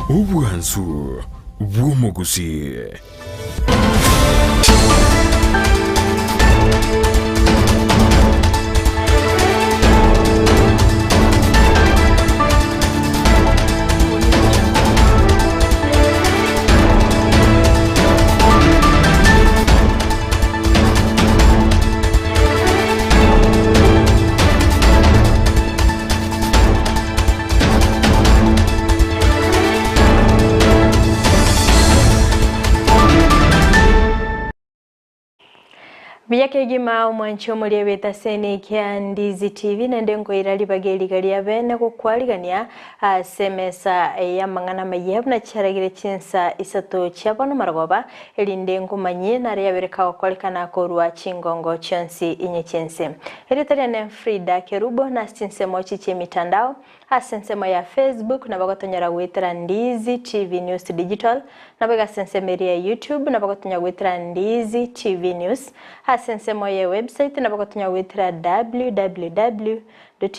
Obwansu bw'omogusii. Buya kegima omwanchi omoria bw'etaseni kia Ndizi TV naende nkoira ribaga eriga ria bene gokwarigania ase emesa y'amang'ana amayia buna chiaragire chinsa isato chia bono marogoba erinde nkomanyie nare yabere kagokorekana korwa chingongo chionsi inye chi'ense. Erieta riane Frida Kerubo na ase chinsemo echi chi'emitandao, ase ensemo ya Facebook nabo gotonyora goetera Ndizi TV News Digital, naboigo ase ensemo eria ya YouTube nabo gotonyora goetera Ndizi TV News, ase ensemo ye website nabo gotonyora goetera www.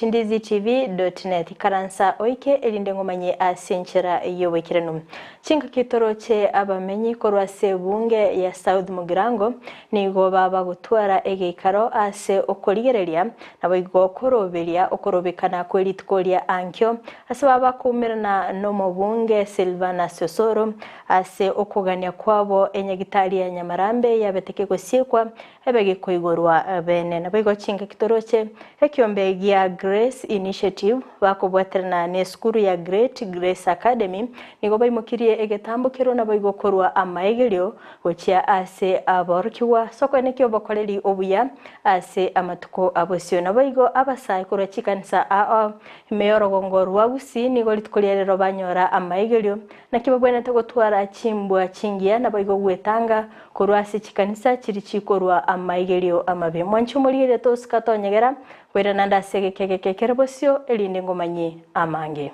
Ndizitv.net, Ikaransa oike erinde ngomanye ase enchera y'oboikeranu. Chingaki toroche abamenyi korwa ase ebunge ya South Mugirango nigo baba gotwara egeikaro ase okorigereria naboigo koroberia okorobekana kwe rituko ria ankio ase baba koumerana nomobunge Silvanus Osoro ase okogania kwabo enyagitari ya Nyamarambe yabete kegosiekwa Ebe gekoigorwa bene. Naboigo chingaki toroche ekiombe gia Grace Initiative bakobwaterana nesukuru ya Great Grace Academy nigo baimokirie egetambo kerwo naboigo korwa amaegerio gochia ase aborokigwa ase okoenekia obokoreri obuya ase amatuko abosio. Naboigo abasae korwa chikanisa ao ime yorogongo rwa Gusii nigo rituko ria rero banyora amaegerio Naki babwenerete gotwara chimbwa chingiya naboigo gwetanga korwa ase chikanisa chiria chikorwa amaigerio amabe. Mwanche omorigereria tosika tonyegera, koirana nde ase egeka egeke kere bosio, erinde ngomanyie amange.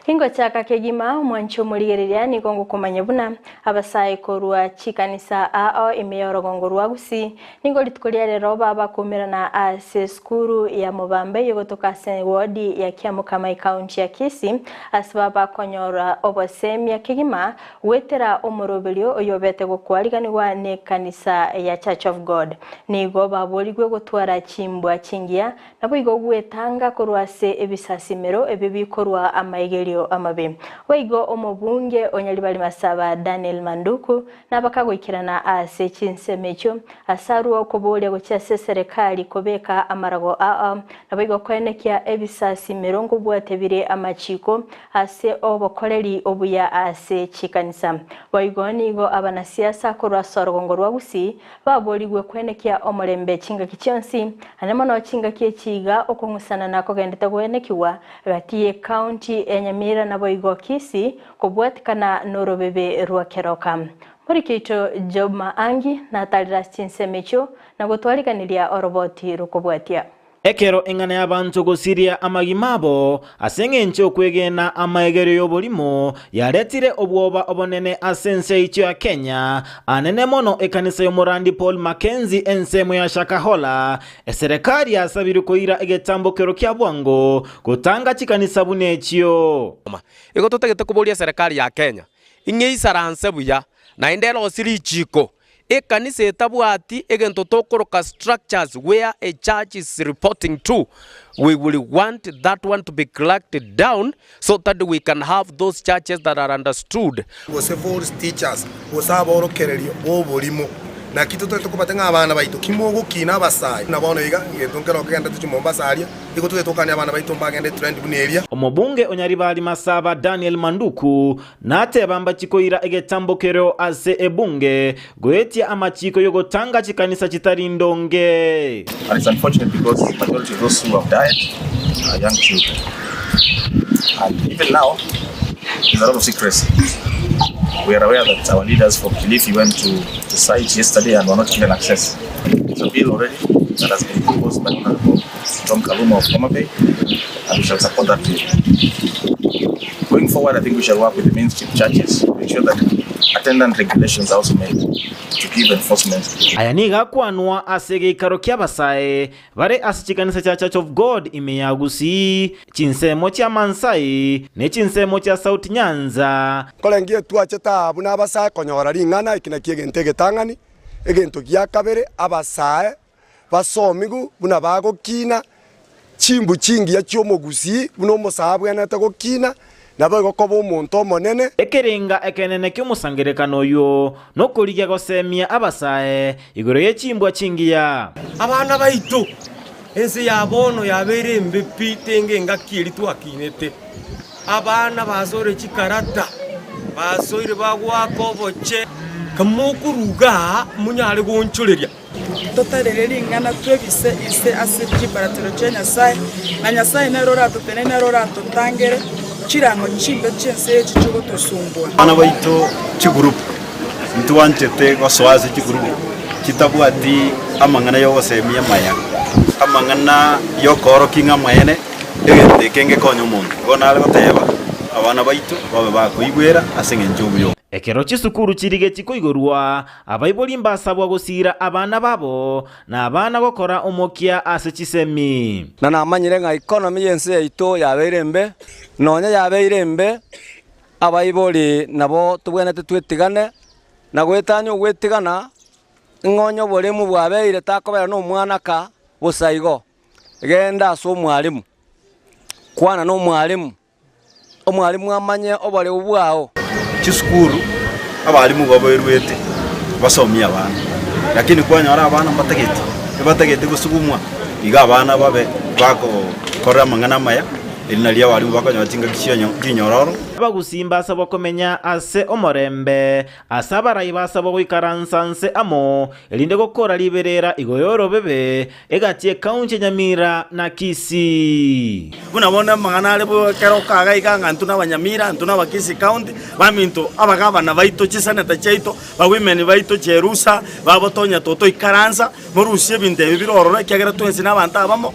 Ingochaka kegima omwanche omorigereria nigo ngokomanya buna abasae korwa chikanisa ao ime y'orogongo rwa Gusii nigo rituko ria rero babakoumerana ase esukuru ya Mobamba eyogotoka ase wodi ya Kiamokama ekaunti ya Kisii ase babakonyora obosemia kegima goetera omoroberio oyobete gokwariganigwa nekanisa ya Church of God. Nigo baborigwe gotwara chimbwa chingiya Naboigo gwetanga korwa ase ebisasimero ebio bikorwa amaigerio amabe. Boigo omobunge o Nyaribari Masaba Daniel Manduku nabakagoikerana ase chinsemo echio ase arwe okoboria gochia ase eserekari kobeka amarago ao naboigo koenekia ebisasimero nkobwatia bire amachiko ase obokoreri obuya ase chikanisa. Boigo nigo abanasiasa korwa ase orogongo rwa Gusii Baborigwe kwenekia omorembe chingaki chionsi, naende mono chingaki echi iga okong'usana nakogendete goenekigwa gati y'ecounty ya Nyamira naboigo Kisii kobwatikana norobebe rwa Keroka. Moriki oito Job Maangi natarire ase chinsemo echio na gotwariganiria oroboti rokobwatia. Ekero eng'ana y'abanto gosiria amagima abo ase engencho y'okwegena amaegerio y'oborimo yaretire obwoba obonene ase ense yaito ya Kenya, anene mono ekanisa y'omorandi Paul Mackenzie ensemo ya Shakahola, eserekari yasabirwe koira egetambokero kia bwango gotanga chikanisa buna echio. Igo totagete koboria eserekari ya Kenya, ing'e isaranse buya, naende erosie richiiko Ekanisa etabwati egento tokoroka structures where a church is reporting to, we will want that one to be cracked down so that we can have those churches that are understood. Gose false teachers, gose aborokererio b'oborimo. Naki totagete kobate ng'a abana baito ki mogokina abasae? Buna bono iga, egento nkero kegenderete Chimombasa aria, nigo totagete gokania abana baito mbagende etrend buna eria. Omobunge o Nyaribari Masaba Daniel Manduku Nateba mbachie koira egetambo kereo ase ebunge, goetia amachiiko y'ogotanga chikanisa chitari ndonge. And it's unfortunate because majority of those who have died are young children. And even now, there's a lot of secrecy. We are aware that our leaders from Kilifi went to the site yesterday and were not given access. There's a bill already that has been proposed by Honorable Tom Kaluma of Homa Bay, and we shall support that bill. Going forward, I think we shall work with the mainstream churches to make sure that. Attendant regulations are also made to give enforcement. Aya nigo akwanwa ase egeikaro ki'abasae bare ase chikanisa chia Church of God ime ya Gusii, chinsemo chia Mansai, ne chinsemo chia South Nyanza. Nkorengia etwachete aa buna abasae konyora ring'ana, eki nakio egento egetang'ani. Egento gia kabere, abasae basomigu buna bagokina chimbu chingiya chi'omogusii, buna omosae abwenerete gokina, naboigo koba omonto omonene. Ekerenga ekenene ki'omosangererekano oyio nokorigia gosemia abasae igoro ye chimbwa chingiya. Abana baito, ense ya bono yabeire embe pi tenge engaki eria twakinete. Abana basoire chikarata, basoire bagoaka oboche. Kamokoruga aa monyare goonchoreria. Totarere ring'ana twebise inse ase chimbaratero chia Nyasae, na Nyasae nere oratotenenie, nere oratotangere chirang'o chimbe chi'ense echi chigotosumbua. Abana baito chigroup ntwanchete gosoa ase chigroup chitabwati amang'ana yogosemia amaya, amang'ana yokoorokia ng'a amaene egento eke ngekonye omonto. Igo nare goteba abana baito babe bakoigwera ase eng'encho obuya obo. Ekero chisukuru chirigetie koigorwa, Abaibori mbasabwa gosiira abana babo, na abana gokora omokia ase chisemi. Na namanyire ng'a economy y'ense yaito yabeire embe, nonya yabeire embe, abaibori nabo tobwenerete twetigane, na goetania ogwetigana, ng'a onye oboremu bwabeire takobera na omwana ka bosa igo, genda ase omwalimu, kwana na omwalimu. Omwalimu amanye oboreu bwao. Chisukuru abalimu baberwete basomie abana, lakini kwanyora abana mbatageti, ebatagete gosugumwa, iga abana babe bagokora amang'ana amaya, eri nario abalimu bakonyora chingaki chionyo chinyororo. Abagusii mbasabwa komenya ase omorembe, ase abarai basabwa goikaransa nse amo, erinde gokora riberera igoro y'orobebe Egati ekaunti ya Nyamira na Kisii. Buna bono amang'ana are bo ekero okaga iga ng'a intwe nabanyamira, intwe naba Kisii County, baminto abagabana baito, chiseneta chiaito, bawomen baito chierusa, babotonya totoikaransa, morusie ebinto ebi bire ororo ekiagera twensi nabanto abamo.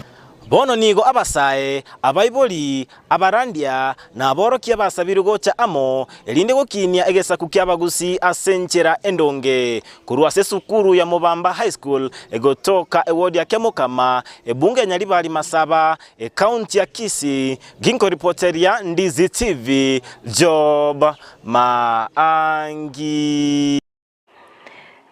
Bono nigo abasae, abaibori, abarandia, na aborokia basabirwe gocha amo, erinde gokinia egesaku ki'Abagusii ase enchera endonge. Korwa ase esukuru ya Mobamba High School egotoka ewodi ya Kiamokama, ebunge ya Nyaribari Masaba, ekaunti ya Kisii, ginkoripoteria Ndizi TV, Job Maangi.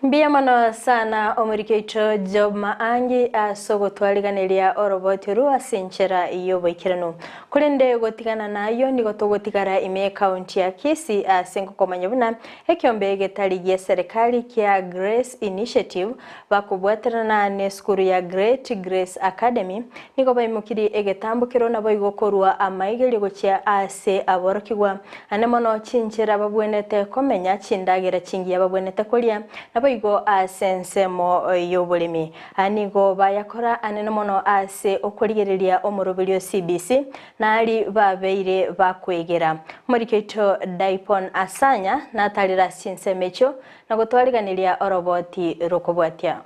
Mbuya mono sana omoriki oito Job Maangi ase ogotwariganeria oroboti oru ase enchera y'oboikeranu. Korende gotigana nayio nigo togotigara ime y'ecounty ya Kisii ase ngokomanya buna ekiombe getari gie serikali kia Grace Initiative bakobwaterana nesukuru ya Great Grace Academy nigo baimokirie egetambokero naboigo korwa amaigerio gochia ase aborokigwa Ane mono chinchera babwenerete komenya, chindagera chingiya babwenerete koria, naboigo ase ensemo y'oboremi. Aya nigo bayakora anene mono ase okorigereria omoroberio CBC, na aria babeire bakwegera. Omoriki oito Daipon Asanya natarire ase chinsemo echio na gotwariganeria oroboti rokobwatia.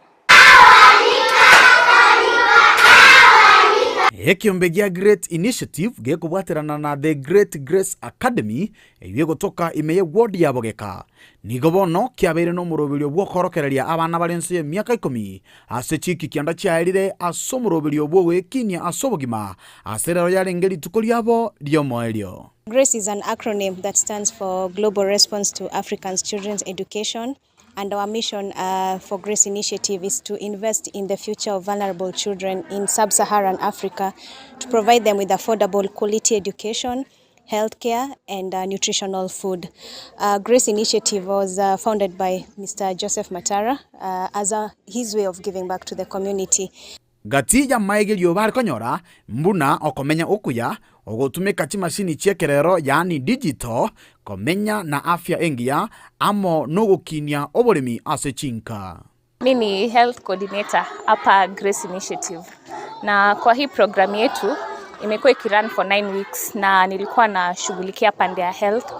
Ekiombe gia Great Initiative gekobwaterana na The Great Grace Academy eyio egotoka ime ye ward ya Bogeka. Nigo bono kiabeire nomoroberio bw'okorokereria abana bare nse y'emiaka ikomi ase chiki kianda chiaerire ase omoroberio bw'ogoekinia ase obogima ase rero yarenge rituko riabo ri'omoerio. Grace is an acronym that stands for Global Response to Africans Children's Education. And our mission uh, for Grace Initiative is to invest in the future of vulnerable children in sub-Saharan Africa to provide them with affordable quality education, healthcare and uh, nutritional food. Uh, Grace Initiative was uh, founded by Mr. Joseph Matara uh, as a, his way of giving back to the community. Gati y'amaigerio bare konyora mbuna okomenya okuya, ogotumeka chimashini chi'ekerero yaani digital, komenya na afya engiya, amo nogokinia oboremi ase chinka. Mi ni health coordinator hapa Grace Initiative, na kwa hii program yetu imekuwa ikirun for 9 weeks, na nilikuwa nashughulikia pande ya health.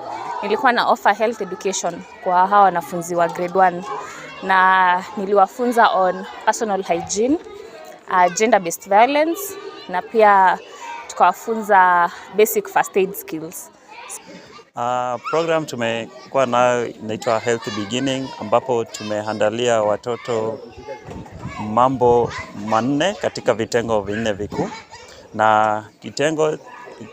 Nilikuwa na offer health education kwa hawa wanafunzi wa grade 1 na niliwafunza on personal hygiene, uh, gender based violence na pia tukawafunza basic first aid skills. Program tumekuwa nayo inaitwa Healthy Beginning ambapo tumeandalia watoto mambo manne katika vitengo vinne vikuu, na kitengo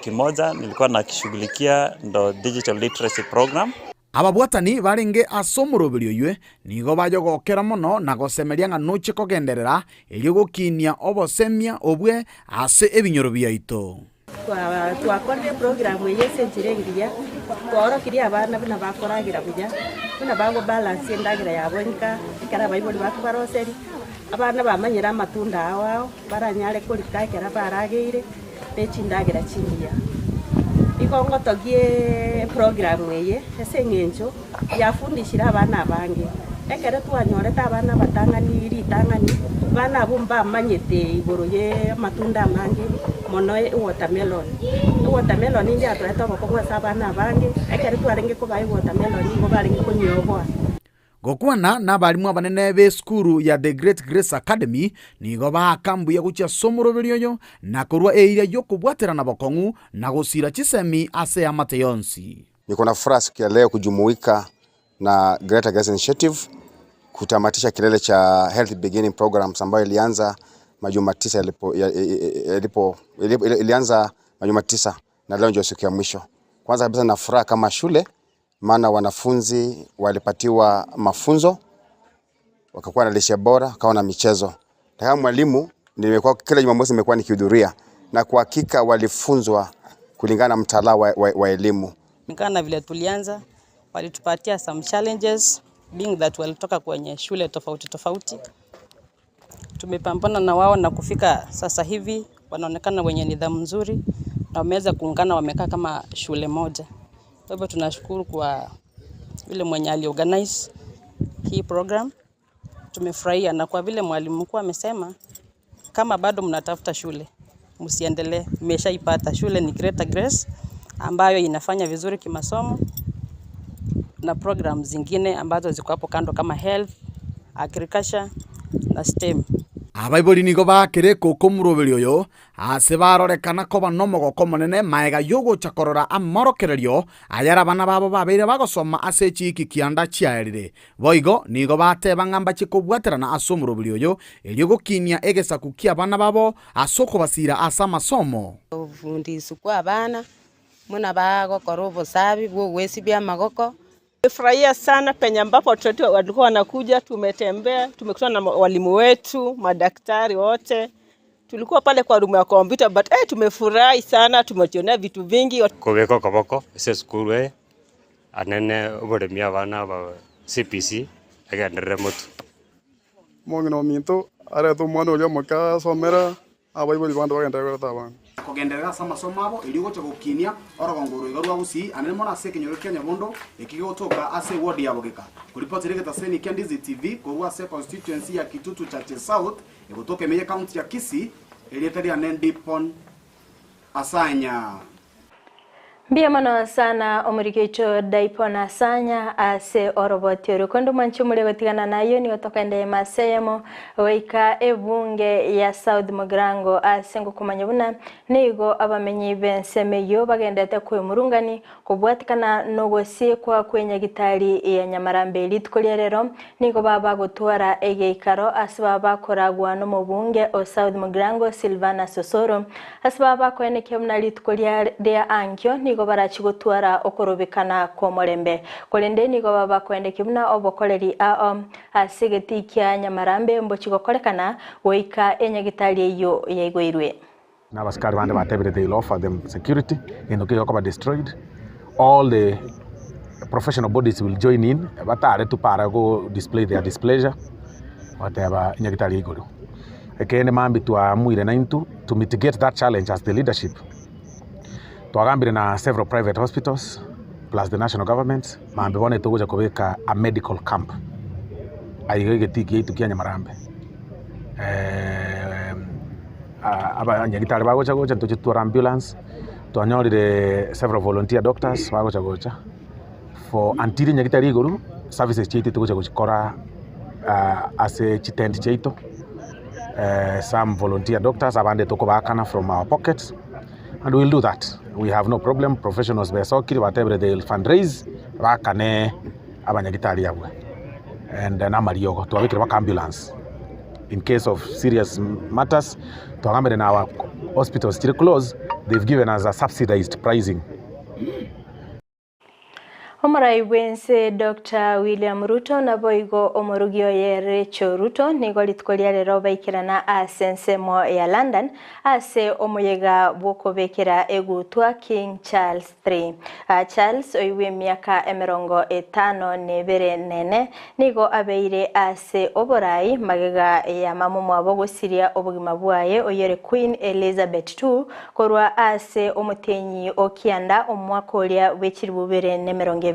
kimoja nilikuwa nakishughulikia ndo digital literacy program. Ababwatani barenge ase omoroberi oyio nigo bayogokera mono na gosemeria ng'a noche kogenderera erio gokinia obosemia obwe ase ebinyoro biaito. Twakorire eprogramu eye ase enchera engiya, twaorokirie abana buna bakoragera buya, buna bagobalance endagera yabo inka, ekero abaibori bakobaroseria, abana bamanyire amatunda ao ao, baranyare korika ekero barageire, ne chindagera chingiya. Igo ngotogie eprogramu eye ase eng'encho yafundishire abana abange. Ekero twanyorete abana abatang'ani ritang'ani, abana abwo mbamanyete igoro ye amatunda amange mono ewatermelon. Ewatermelon ndiatoete obokong'u ase abana abange, ekero twarenge kobaa ewatermelon nigo barenge konyeoboa. Gokwana nabarimu abanene b'esukuru ya The Great Grace Academy nigo baaka mbuya gochia ase omoroberi oyo na korwa eira y'okobwaterana bokong'u na gosira chisemi ase eamate yonsi. Niko na furaha siku ya leo kujumuika na Greater Grace Initiative kutamatisha kilele cha Healthy Beginning Programs ambayo ilianza majuma tisa yalipo, yalipo, ilianza majuma tisa na leo ndio siku ya mwisho. Kwanza kabisa na furaha kama shule maana wanafunzi walipatiwa mafunzo wakakuwa na lishe bora, wakawa na michezo. Na kama mwalimu nimekuwa kila Jumamosi nimekuwa nikihudhuria na kwa hakika walifunzwa kulingana na mtaala wa, wa, wa elimu. Kulingana na vile tulianza, walitupatia some challenges being that walitoka kwenye shule tofauti tofauti. Tumepambana na wao na kufika sasa hivi wanaonekana wenye nidhamu nzuri na wameweza kuungana, wamekaa kama shule moja. Kwa hivyo tunashukuru kwa yule mwenye aliorganize hii program. Tumefurahia na kwa vile mwalimu mkuu amesema kama bado mnatafuta shule msiendelee, mmeshaipata. Shule ni Greater Grace ambayo inafanya vizuri kimasomo na program zingine ambazo ziko hapo kando kama health, agriculture na STEM. Abaibori nigo baakire ekoko omoroberi oyo Aase barorekana koba nomogoko omonene magega y'ogocha korora amorokererio ayare abana babo babeire bagosoma ase echiiki kianda chiaerire. Boigo nigo bateba ng'a mbachie kobwaterana ase omoroberi oyo, erio gokinia egesaku ki'abana babo ase okobasiira ase amasomo. Obofundisi kw'abana, buna bagokora obosabi bw'ogwesibia amagoko. Tumefurahia sana penye ambapo watoto wetu walikuwa wanakuja, tumetembea, tumekutana na walimu wetu, madaktari wote. Tulikuwa pale kwa room ya kompyuta but eh, tumefurahi sana, tumejionea vitu vingi. Kobeka okoboko ase esukuru eye, anene oboremi abana aba CBC egenderere motwe. Omong'ina ominto arete omwana oria omoke asomere Abaibori bande bagenderere koreta abana. Kogenderera ase amasomo abo, erio gocha gokinia orogongo oroiga rwa Gusii, anene mono ase ekenyoro kia Nyabondo, eki gegotoka ase eward ya Bogeka. Koripotera egetaseni kia Ndizi TV korwa ase econstituency ya Kitutu Chache South, egotoka ime ye county ya Kisii, erieta riane Ndipon Asanya. Mbuya mono sana omoriki oito Daipon Asanya ase oroboti oro. Korende omwanchi omore gotigana nayio nigo tokogenda ime ase eyemo goika ebunge ya South Mugirango ase ngokomanya buna nigo abamenyi b'ensemo eyio bagendete kwemurungani kobwatikana nogosiekwa kw'enyagitari ya Nyamarambe. Rituko ria rero nigo baba bagotwara egeikaro ase baba bakoragwa nomobunge o South Mugirango Silvanus Osoro Ase baba bakoenekia buna rituko ria ria ankio nigo barachie gotwara okorobekana kw'omorembe. Korende nigo baba bakoenekia buna obokoreri ao ase egetii kia nyamarambe mbochie gokorekana goika enyagitari eyio yaigoirwe. Na abasikari bande batebire they will offer them security, egento keria gekoba destroyed, all the professional bodies will join in, bataretwe para go display their displeasure, goteba enyagitari yaigorwe. Ekeene mambia twaamuire naintwe to mitigate that challenge as the leadership, twagambire na several private hospitals plus the national government, mambia bono etogocha kobeka a medical camp aiga egetii kiaito kia Nyamarambe. Abanyagitari bagocha gocha ntoche totware ambulance, twanyorire several volunteer doctors bagocha gocha for until enyagitari igoro services chiaito togocha gochikora ase chitent chiaito, some volunteer doctors abande tokobaakana from our pockets. And we will do that. We have no problem, professionals besokire batebire they will fundraise bakane abanyagitari abwe and namariogo twabekire mpaka ambulance in case of serious matters twagambire na our hospitals chire close they've given us a subsidized pricing. Omorai bw'ense Doctor William Ruto naboigo omorugi oye Rachel Ruto nigo rituko ria rero baikerana ase ensemo ya London ase omoyega bw'okobekera egutwa King Charles III. Charles oyio bw'emiaka emerongo etano na ebere na ene nigo abeire ase oborai magega ya mamomwabo gosiria obogima bwaye oyore Queen Elizabeth II Korwa ase omotienyi o kianda omwaka oria bwe chilifu bibere na emerongo ebere.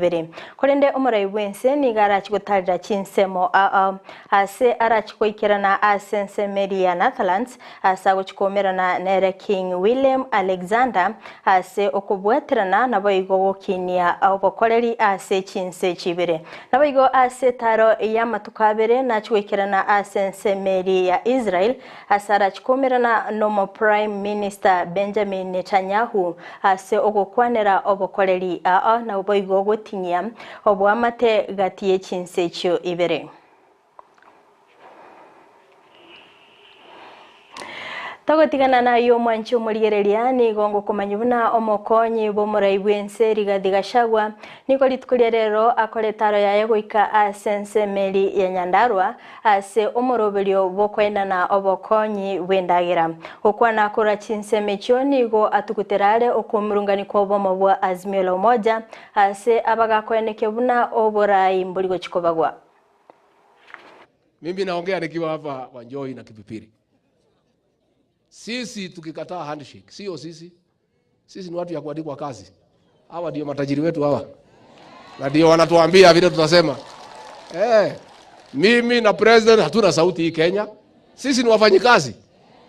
Korende omorai bw'ense nigo arachie gotarera chinsemo ao ase arachie goikerana ase ensemo eria ya Netherlands, ase agochia koumerana nere King Willem Alexander ase okobwaterana naboigo gokinia obokoreri ase chinse chibere. Naboigo ase etaro y'amatuko abere nachie goikerana ase ensemo eria ya Israel, Ase arachie koumerana n'omo Prime Minister Benjamin Netanyahu ase ogokwanera obokoreri aa naboigo gotinyia oboamate gati ye chinse echio ibere. Togotigana nayio omwanchi omorigereria, nigo ngokomanyia buna omokonyi bw'omorai bw'ense Rigathi Gachagua nigo rituko ria rero akore etaro yaye goika ase ensemo eri ya Nyandarua Ase omoroberio bw'okoenana obokonyi bw'endagera. Gokwana korwa chinsemo echio nigo atugutera are okwomurungani kw'obomo bwa Azimio la Umoja ase abagakoenekia buna oborai mbori gochia kobagwa. Mimi naongea nikiwa hapa Wanjohi na Kipipiri. Sisi tukikataa handshake, sio sisi. Sisi ni watu ya kuandikwa kazi. Hawa ndio matajiri wetu hawa, na ndio wanatuambia vile tutasema. Eh, mimi na president hatuna sauti hii Kenya. Sisi ni wafanyikazi.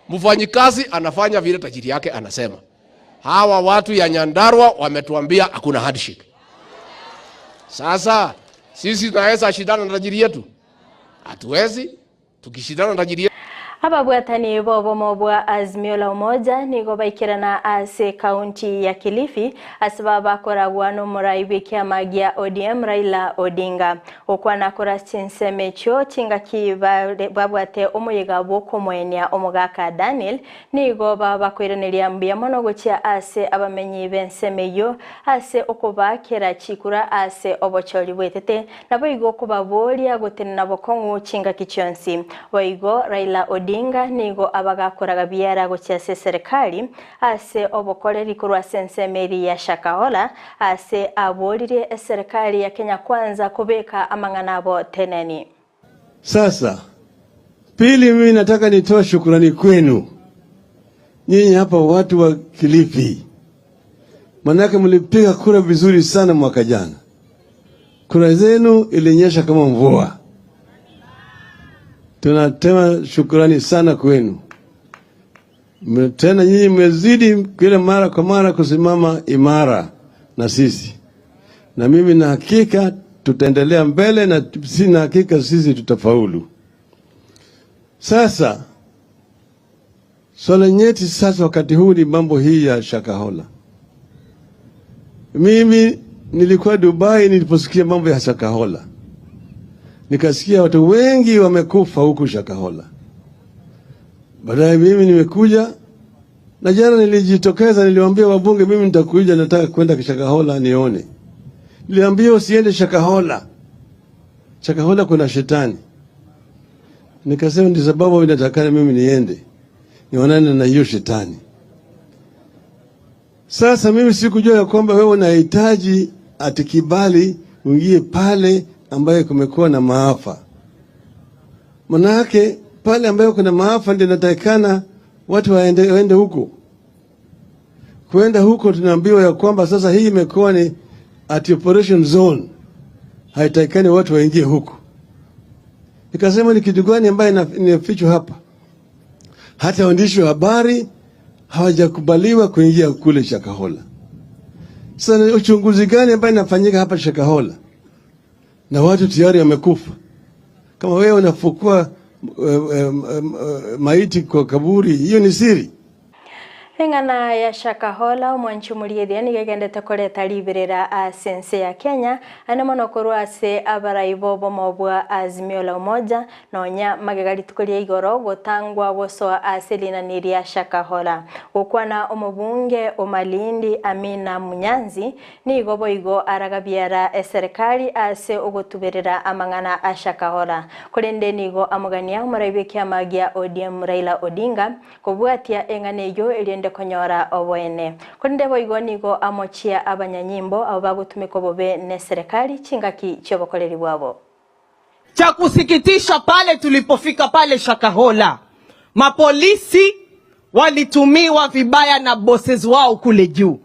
Mfanyikazi anafanya vile tajiri yake anasema. Hawa watu ya Nyandarua wametuambia hakuna handshake. Sasa sisi tunaweza shindana na tajiri yetu? Hatuwezi. Tukishindana na tajiri yetu. Ababwatani b'obomo bwa Azimio la Umoja nigo baikerana ase ekaunti ya Kilifi ase babakoragwa nomorai bw'ekiama gia ODM Raila Odinga. Gokwana korwa ase chinsemo echio chingaki babwate omoyega bw'okomoenia omogaka Daniel nigo babakoiraneria mbuya mono gochia ase abamenyi b'ensemo eyio ase okobaakera chikura ase obochori bw'etete Naboigo kobaboria gotenena bokong'u chingaki chionsi. Boigo Raila Odinga nigo abagakoraga biara gochia ase eserekari ase obokoreri korwa ase ensemo eria ya Shakahola ase aboririe eserekari ya Kenya Kwanza kobeka amang'ana abo teneni. Sasa pili, mimi nataka nitoe shukrani kwenu nyinyi hapa watu wa Kilifi, manake mlipiga kura vizuri sana mwaka jana. Kura zenu ilinyesha kama mvua. Tunatema shukrani sana kwenu. Tena nyinyi mmezidi kila mara kwa mara kusimama imara na sisi, na mimi na hakika tutaendelea mbele na sina hakika sisi tutafaulu. Sasa swala nyeti sasa wakati huu ni mambo hii ya Shakahola. Mimi nilikuwa Dubai niliposikia mambo ya Shakahola, nikasikia watu wengi wamekufa huku Shakahola. Baadaye mimi nimekuja na jana nilijitokeza, niliwaambia wabunge, mimi nitakuja, nataka kwenda Shakahola nione. Niliambia usiende Shakahola, Shakahola kuna shetani. Nikasema ndio sababu inatakana mimi niende nionane na hiyo shetani. Sasa mimi sikujua ya kwamba wewe unahitaji ati kibali uingie pale ambayo kumekuwa na maafa. Manake pale ambayo kuna maafa ndio inatakikana watu waende, waende huko. Kwenda huko tunaambiwa ya kwamba sasa hii imekuwa ni ati operation zone, haitakikani watu waingie huko. Nikasema ni kitu gani ambayo inafichwa hapa? Hata waandishi wa habari hawajakubaliwa kuingia kule Shakahola. Sasa ni uchunguzi gani ambayo inafanyika hapa Shakahola na watu tayari wamekufa? Kama wewe unafukua maiti kwa kaburi, hiyo ni siri. Eng'ana ya Shakahola, omwanchi omorieria, nigo egendete koreta riberera ase ense ya Kenya, ane mono korwa ase abarai b'obomo bwa Azimio la Umoja, nonya magega rituko ria igoro gotangwa gosoa ase rinani ria Shakahola. Gokwana omobunge o Malindi Amina Munyanzi nigo boigo aragabiara eserekari ase ogotuberera amang'ana a Shakahola. Korende nigo amogania omorai bw'ekiama gia ODM Raila Odinga Kobwatia eng'ana eyio erinde konyora oboene. Korende boigo nigo amochia abanyanyimbo abwo bagotumeka obobe neserekari chingaki chi'obokoreri bwabo. Cha kusikitisha pale tulipofika pale Shakahola, mapolisi walitumiwa vibaya na bosses wao kule juu.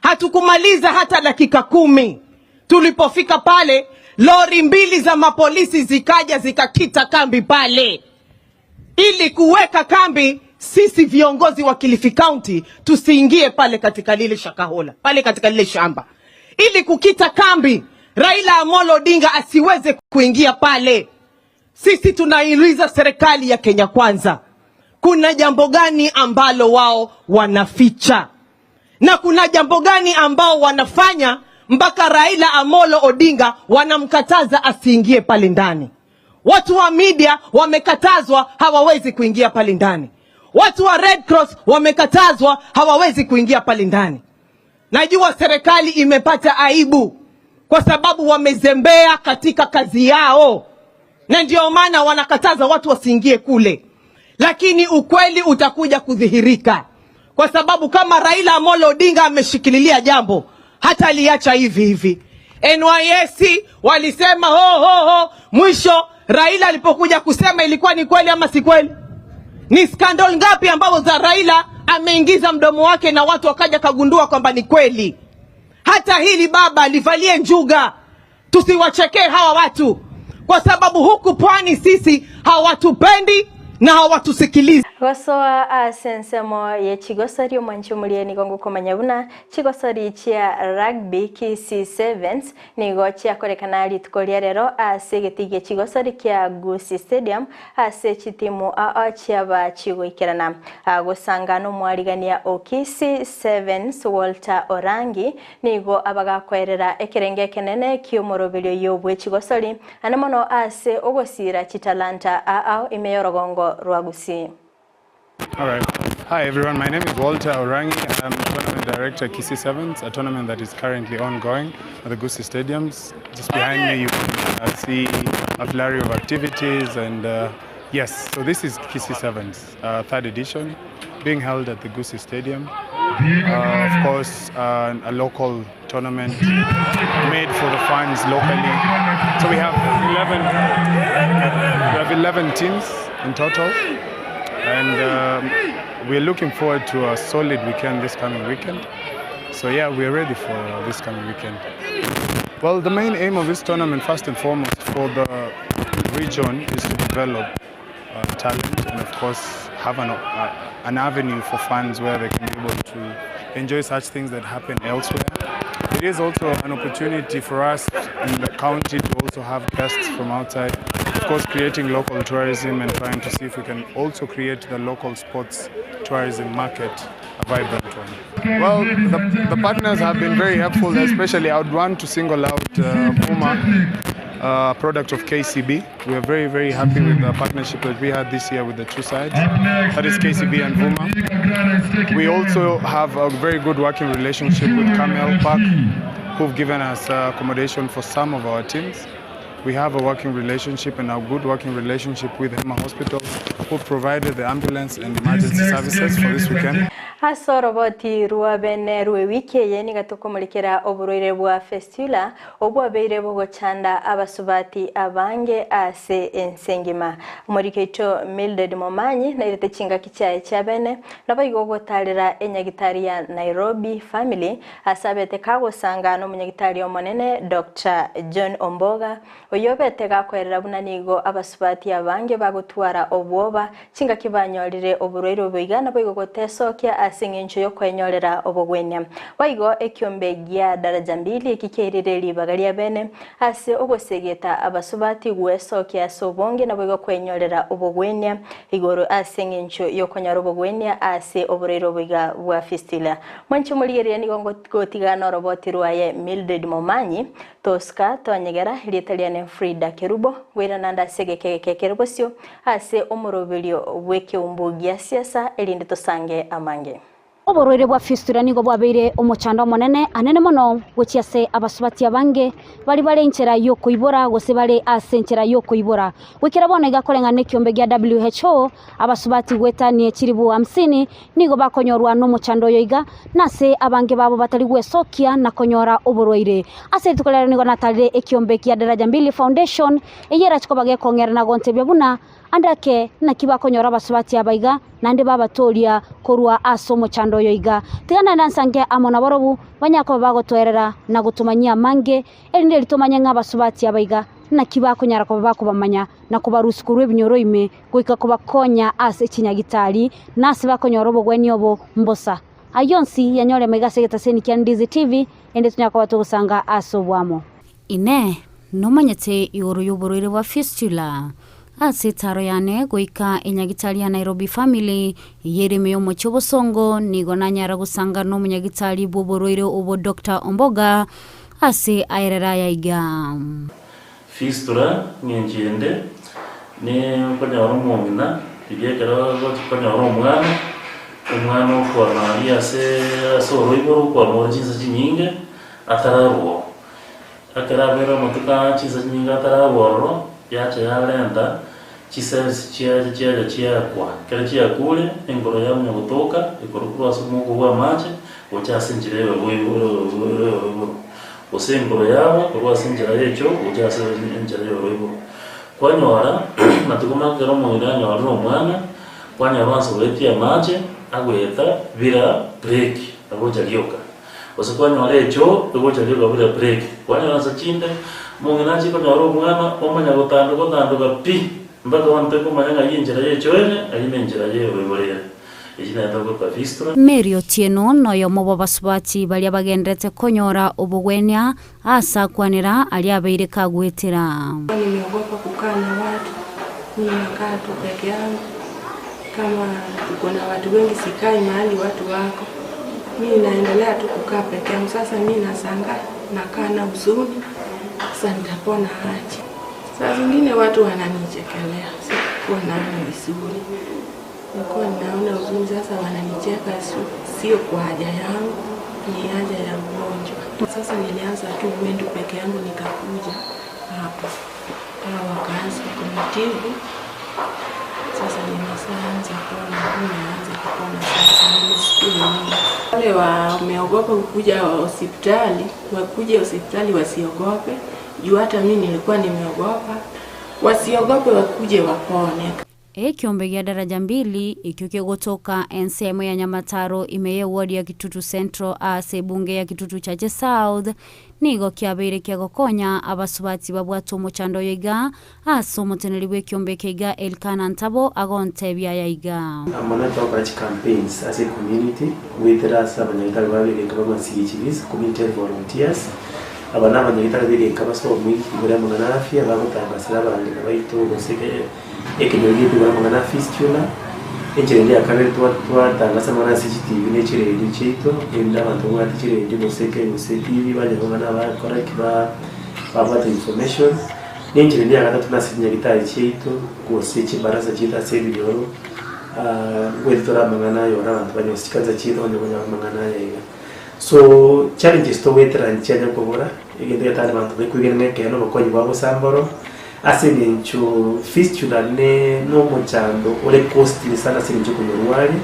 Hatukumaliza hata dakika kumi, tulipofika pale lori mbili za mapolisi zikaja zikakita kambi pale ili kuweka kambi sisi viongozi wa Kilifi County tusiingie pale katika lile Shakahola, pale katika lile shamba, ili kukita kambi Raila Amolo Odinga asiweze kuingia pale. Sisi tunaiuliza serikali ya Kenya Kwanza, kuna jambo gani ambalo wao wanaficha na kuna jambo gani ambao wanafanya mpaka Raila Amolo Odinga wanamkataza asiingie pale ndani? Watu wa media wamekatazwa, hawawezi kuingia pale ndani. Watu wa Red Cross wamekatazwa, hawawezi kuingia pale ndani. Najua serikali imepata aibu kwa sababu wamezembea katika kazi yao, na ndio maana wanakataza watu wasiingie kule, lakini ukweli utakuja kudhihirika, kwa sababu kama Raila Amolo Odinga ameshikililia jambo, hata aliacha hivi hivi. NYS walisema ho ho ho, mwisho Raila alipokuja kusema ilikuwa ni kweli ama si kweli? Ni scandal ngapi ambazo za Raila ameingiza mdomo wake na watu wakaja kagundua kwamba ni kweli. Hata hili baba livalie njuga, tusiwachekee hawa watu, kwa sababu huku pwani sisi hawatupendi na hawatusikilizi. Gosoa ase ensemo ye chigosori omwanchi omoria nigo ngokomanya buna chigosori chia rugby Kisii Sevens nigo chiakorekana rituko ria rero ase egetii gie chigosori kia Gusii Stadium ase chitimu ao chiaba chigoikerana. Gosanga nomwarigania o Kisii Sevens Walter Orangi nigo abagakoerera ekerengo ekenene kiomoroberio oyio bwe chigosori ane mono ase ogosiira chitalanta ao ime y'orogongo rwa Gusii. All right. Hi everyone, my name is Walter Orangi. I'm tournament director at Kisii Sevens, a tournament that is currently ongoing at the Gusii Stadiums. Just behind me you can uh, see a flurry of activities and uh, yes, so this is Kisii Sevens, uh, third edition, being held at the Gusii Stadium. Uh, of course, uh, a local tournament made for the fans locally. So we have 11, we have 11 teams in total. And um, we're looking forward to a solid weekend this coming weekend. So yeah, we're ready for this coming weekend. Well, the main aim of this tournament, first and foremost, for the region is to develop uh, talent and of course have an, uh, an avenue for fans where they can be able to enjoy such things that happen elsewhere. It is also an opportunity for us in the county to also have guests from outside. Of course, creating local tourism and trying to see if we can also create the local sports tourism market a vibrant one. Well, the, the partners have been very helpful, especially I would want to single out uh, Puma, uh, product of KCB. We are very, very happy with the partnership that we had this year with the two sides, that is KCB and Vuma. We also have a very good working relationship with Camel Park, who've given us uh, accommodation for some of our teams. We have a working relationship and a good working relationship with Hema Hospital, who provided the ambulance and emergency services for this weekend. Ase oroboti rwa bene rw'ewiki eye nigo tokomorekera oborwaire bwa fistula obwabeire bogochanda abasubati abange ase ense engima. Omoriki oito Mildred Momanyi nairete chingaki chiaye chia bene naboigo gotarera enyagitari ya Nairobi Family ase abete kagosanga nomonyagitari omonene Doctor John Omboga oyio obete gakoerera buna nigo abasubati abange bagotwara obwoba Chingaki banyorire oborwaire obo iga naboigo gotesokia ase eng'encho y'okoenyorera obogwenia. Boigo ekiombe gia Daraja Mbili eki kiairire ribaga ria bene ase ogosegeta abasubati gwesokia ase obonge naboigo kwenyorera obogwenia igoro ase eng'encho y'okonyora obogwenia ase oboraire oboiga bwa fistula. Mwanche omorigereria nigo ngotiga noroboti rwaye Mildred Momanyi, Tosca Tonyegera, erieta riane Frida Kerubo, ngoirana nde ase egeka egeke ekere bosio ase omoroberio bw'ekeumbu gia siasa erinde tosange amange. Oborwaire bwa fistula nigo bwabeire omochando omonene anene mono gochia ase abasubati abange baria bare enchera y'okoibora gose bare ase enchera y'okoibora. Goikera bono iga koreng'ana nekiombe gia WHO, abasubati goetania chilifu hamsini nigo bakonyorwa nomochando oyo iga, na ase abange babo batari gwesokia na konyora oborwaire. Ase rituko riarero nigo natarire ekiombe gia Daraja Mbili Foundation, eyio erache koba gekong'era na gontebia buna Ande ake, naki bakonyora abasubati aba iga, naende babatooria korwa ase omochando oyo iga. Tiga naende ansange amo nabarobwo, banyare koba bagotoerera na gotomanyia amange, erinde erio tomanye ng'a abasubati aba iga, naki bakonyara koba bakobamanya na kobarusia korwa ebinyoro ime goika kobakonya ase chinyagitari, na ase bakonyora obogwenia obo mbosa. Ayio onsi yanyore maiga ase egetaseni kia Ndizi TV, erinde tonyare koba togosanga ase oboamo. Inee! Nomanyete igoro y'oborwaire bwa fistula? Ase etaaro yane goika enyagitari ya Nairobi Family, eyio ere ime y'omochie obosongo, nigo nanyara gosanga nomonyagitari bw'oborwaire obo Doctor Omboga ase aerere aya iga. Fistula ng'encho ende ne okonyora omong'ina riria ekero agochi konyora omwana, omwana okwama aria ase ase oroiboro okwama ore chinsa chinyinge atararwa oo. Ekero abeire amatuko aa chinsa chinyinge atararwa ororo, yacha yarenta chicells chiacha chiacha chiakwa. Ekero chiakure, enkoro yamanya gotoka ekorwa korwa ase omouko bwa amache gocha ase enchera y'oroiboro, gose enkoro yabo korwa ase enchera y'echoo gocha ase enchera y'oroiboro. Kwanyora amatuko make ekero omong'ina anyorire omwana, kwanyora onsi goetia amache agoeta bila break, agocha rioka. Gose kwanyora echoo egocha rioka bila break, kwanyora nsa chinde omong'ina achie konyora omwana omanya gotandoka otandoka pi, mpaka bono tokomanya ng'ai enchera ya echoo ere, ayio na enchera ya oroiboro ere. Eyio naye togokora fistula. Mary Otieno noyomo bw'abasubati baria bagenderete konyora obogwenia aase akwanera aria abeire kagwetera. Nimeogopa kukaa na watu, mimi nakaa tu peke yangu, kama tuko na watu wengi sikai mahali watu wako, mi naendelea tu kukaa peke yangu. Sasa mi nashangaa nakaa na huzuni, sasa nitapona aje? Saa zingine watu wananichekelea, sikuwa naona vizuri, nilikuwa naona huzuni. Sasa wananicheka, sio kwa haja yangu, ni haja ya ugonjwa. Sasa nilianza tu mwendo peke yangu, nikakuja hapa hawa wakaanza kunitibu. Sasa nimeshaanza pona, nimeanza kupona sasa, nimeshukuru Mungu. Wale wameogopa kukuja hospitali, wakuje hospitali wasiogope, juu hata mi nilikuwa nimeogopa. Wasiogope, wakuje wapone. Ekiombe gia Daraja Mbili ekio kegotoka ensemo ya Nyamataro ime y'eward ya Kitutu Central ase ebunge ya Kitutu Chache South nigo kiabeire kiagokonya abasubati babwate omochando oyo iga ase omoteneri bw'ekiombe eke iga Elkana Ntabo agontebia aya iga. Amo na togokora chicampaigns ase ecommunity goetera ase abanyagitari babegeka ba CHVs, community health volunteers, aba na abanyagitari begeka basomwe igoro y'amang'ana a afya bagotangasera abang'ina baito gose Ekenyoro giaito igoro amang'ana a fistula, enchera ende ya kabere twa twatangasa amang'ana ase chitibi ne chiredio chiaito, erinde abanto babwate chiredio gose eke gose etibi banyora amang'ana bakora ki ba babwate information. Na enchera ende ya gatato nase chinyagitari chiaito gose chibarasa chiaito ase ebinyoro ngoeta tore amang'ana aye ore abanto banyore gose chikanisa chiaito banyare konyora amang'ana aya iga. So challenges togoetera nchianya kobora, egento getari abanto bakoigena ng'a ekeene obokonyi bwa bosa mboro, ase eng'encho fistula ne nomochando ore costly sana ase eng'encho okonyorwaria,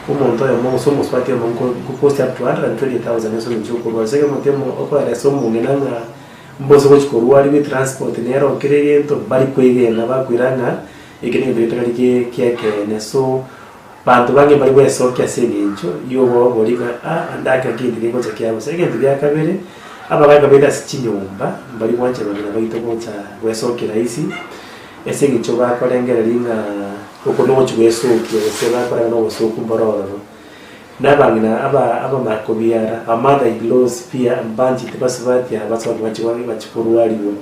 omonto oyomo gose omosubati oyomo nko nkocost up to 120,000 ase eng'encho okorwaria. Ase ekero omonto omo okoeresa omong'ina ng'a mbose gochi korwariwa etransport nere okere egento, mbari koegena bakoira ng'a eke negento getari gie kia ekeene so. Banto bange mbari gwesokia ase engencho y'obobori ng'a aa ande ake nkento kegocha kia bosa. Egento gia kabere, abagaaka baito ase chinyomba mbari gwancha abang'ina baito gocha gwesokia rahisi, ase engencho bakorengereria ng'a oko nogochia gwesokia gose bakorera nobosoku mboro ororo. Na abang'ina aba abamakobiara, aba mother in laws pia mbanchete basubati aba ase abanto bachia bachia korwarigwa.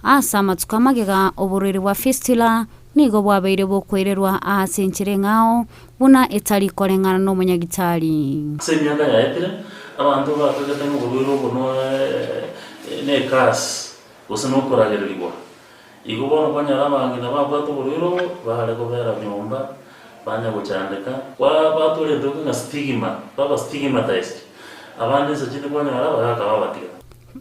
Ase amatuko amagega oborwaire bwa fistula nigo bwabeire bokoirerwa ase enchera eng'ao buna etari koreng'ana nomonyagitari. Ase emiaka yaetire, abanto bakagete ng'a oborwaire obo ne ecurse, gose nokoragererigwa. Igo bono kwanyora abang'ina babwate oborwaire obo, bare kobera nyomba, banya gochandeka, batwarete ng'a stigma, baba stigmatized, abande inse chinde kwanyora bagaka babatiga.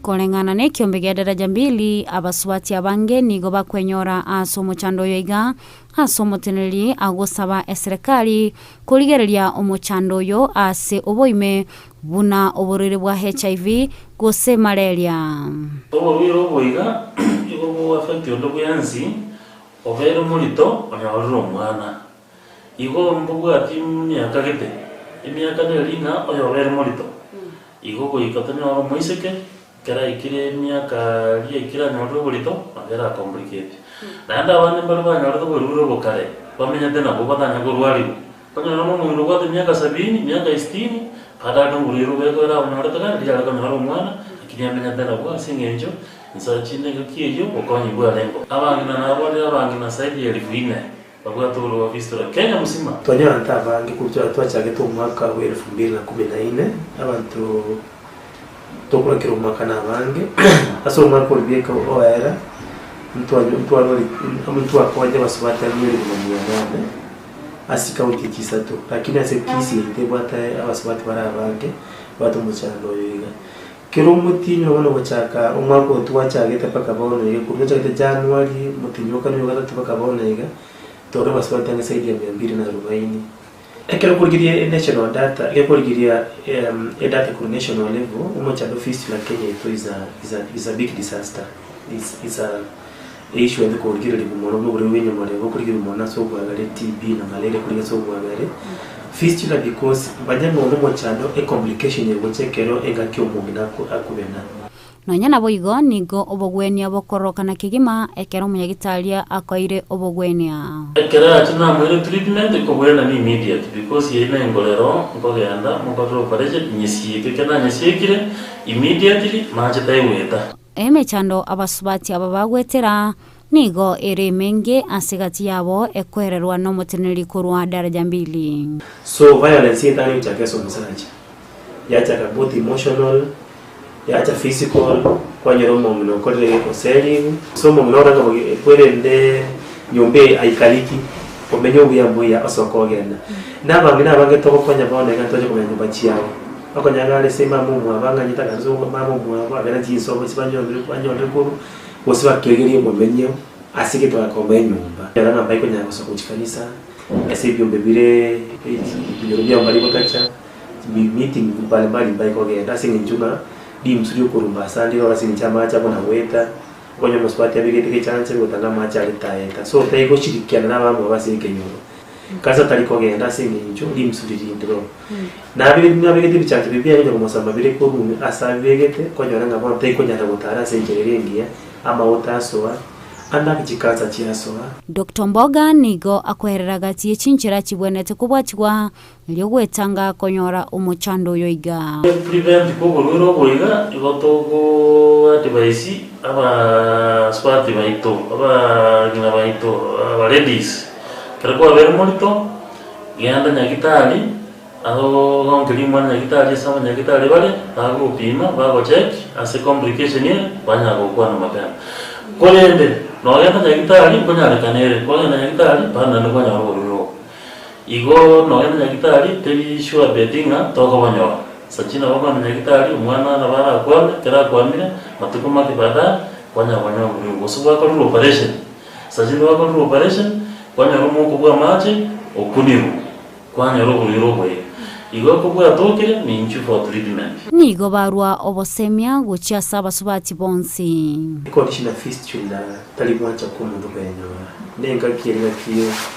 Koreng'ana nekiombe gia Daraja Mbili, abasubati abange nigo bakwenyora ase omochando oyo iga ase omoteneneri agosaba eserekari korigereria omochando oyo ase oboime buna oborwaire bwa HIV gose malaria. Oborwaire obo iga igo boaffect onde bwensi obeire omorito onyorire omwana. Igo mbobwati emiaka gete, emiaka neri ng'a oyobeire morito. Igo goika tonyore omoiseke, ekero aikire emiaka eria aikire anyorire oborito, nabo eracomplicate. Naende abande mbare banyorete oborwaire obo kare, bamenyete nabwo batanya korwariwa. Okonyora buna omong'ina obwate emiaka sabini, emiaka sitini, bado are noborwaire obo ekero abonyorete kare, riria are konyora omwana, lakini amenyete nabwo ase eng'encho insa chinde engaki eyio obokonyi bwarengeo. Abang'ina nabo bare abang'ina zaidi ya elfu ine. Babwate oborwa bwa Kenya mosima. Twanyora abanto abange korwa twachagete omwaka bwa elfu mbili na kumi na ine, abanto tokora kera omwaka na abange, ase omwaka oria bieka oera, ntwakonya abasubati ang'e elifu na mia nane ase chikaunti echi isato, lakini ase Kisii yaito ebwate abasubati bare abange, babwate omochando oyo iga. Kera omotienyi bono gochaka omwaka oyo twachagete mpaka bono iga, korwa twachagete January, omotienyi o kane oyo o gatato mpaka bono iga, tore abasubati ang'e zaidi ya mia mbili na arubaini. Ekero okorigereria enational data, ekero okorigereria edata korwa national level, omochando fistula Kenya yaito is a is a is a big disaster, is is a issue ende korigereriwa mono buna oborwaire bwa enyamorero bokorigereriwa mono ase obwagare, TB na malaria korigia ase obwagare. Fistula because manya ng'a one omochando ecomplication egocha ekero engaki omong'ina akobena. Nonya naboigo nigo obogwenia bokororokana kegima ekero omonyagitari akoeire obogwenia. Ekero ache namoire treatment nkobwena ni immediate because eye nengorero nkogenda mokorere operation nyesieke ekero nanyesiekire immediately mache taigweta. Emechando abasubati aba bagwetera nigo ere emenge ase egati yabo ekoererwa nomoteneneri korwa Daraja Mbili. So violence etari gochaka ase omosacha, yachaka both emotional, yacha physical, kwanyora omong'ina okorire gekoseriwu, so omong'ina orenge bogi kwerende nyomba eye aikariki, omenye obuya mbuya osoke ogenda. Na abang'ina abange togokonya bono iga ntoche komenya nyomba chiabo, okonyora ng'a are ase mama omwabo ang'anyete akarusia mama omwabo abere chinsobo chibanyorire banyorire korwa, gose batwegerie obomenyo ase egento gakomba enyomba. Ekero ng'a mbaikonyara gosoka gochia kanisa, ase ebiombe bire ebinyoro biabo mbari gotacha, meeting mbalimbali mbaikogenda ase eng'encho ng'a rimsu riokorumba ase ande igo ase eng'encho amache abwo nagoeta, okonyora omosubati abegete gechancha egotanga amache are taeta. So taigoshirikiana na abamwabo ase ekenyoro, kanisa tari kogenda ase eng'encho rimsu ririndire oo. Nabegete nabegete ebichancha biria biaye konya komosamba bire korwa ase abibegete, konyora ng'a bono taikonyara gotara ase enchera eria engiya, amagote asoa, ande ake chikansa chiasoa. Doctor Mboga nigo akoerera gati ye chinchera chibwenerete kobwatigwa erio gwetanga konyora omochando oyo iga. Prevent koborwaire obo iga, igo togo advise abasubati baito, abang'ina baito, aba ladies, ekero kwabeire morito, Genda nyagitari, agogonkeria omwana nyagitari ase abanyagitari bare, bagogopima, bagocheck ase complication ere, banyara gokwana mapema. Korende, nogenda nyagitari nkonyarekana ere, kwagenda nyagitari bado naende kwanyora oborwaire obo. Igo nogenda nyagitari teri sure bet ng'a tokobonyora. Sachie nabo okogenda nyagitari, omwana nabo arakwame, ekero akwamire, matuko make baadaye, kwanyara konyora oborwaire obo. Gose gwakorerwa operation, Sachie gwakorerwa operation, Kwanyora omouko bw'amache okunirwe, kwanyora oborwaire oboyia. Igo kobwatokire, ninchwe for treatment. Nigo barua obosemia gochia ase abasubati bonsi. Econdition ya fistula tari gwancha kw'omonto koyenyora. Nengaki ere ngaki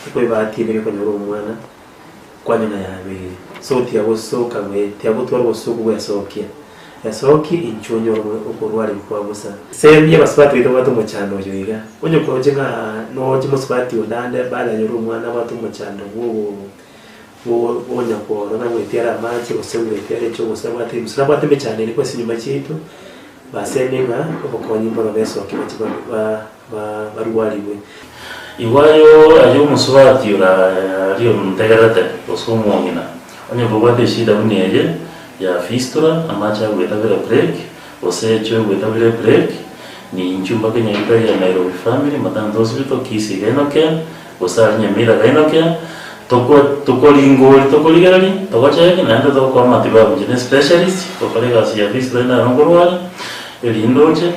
ekoebahati embe gekonyora omwana kwanyora yabeire. So tiagosoka gwe tiagotwara obosoku bwesokia. Esoki inchuo onyore okorwarigwa kwa bosa. Semia abasubati baito babwate omochando oyo iga. Onye koroche ng'a noche mosubati onde ande baada anyore omwana abwate omochando bwogo. Onya kworora goetiara amache gose goetiara echo gose abwate gose nabwate emechando ere ase chinyomba chiaito, baseme ng'a obokonyi mboro besoke bache ba barwarigwe. Igo aye aye omosubati ore aria ontegerete, gose omong'ina, onye kobwate eshida buna eye ya fistula, amache agoetabera break, gose echo egoetabera ebreak, ninchu mpaka enyagitari ya Nairobi Family Maternity Hospital, Kisii Gynaecare, Gose aria Nyamira gainokia, toko tokoringori tokorigereria, togocheki naende togokoa amatibabu inche ne specialist, gokora egasi ya fistula naro nkorwaria, erinde oche,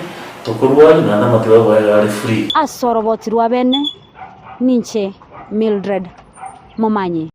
tokorwaria naende amatibabu aya iga are free. Ase oroboti rwa bene, ninche Mildred Momanyi.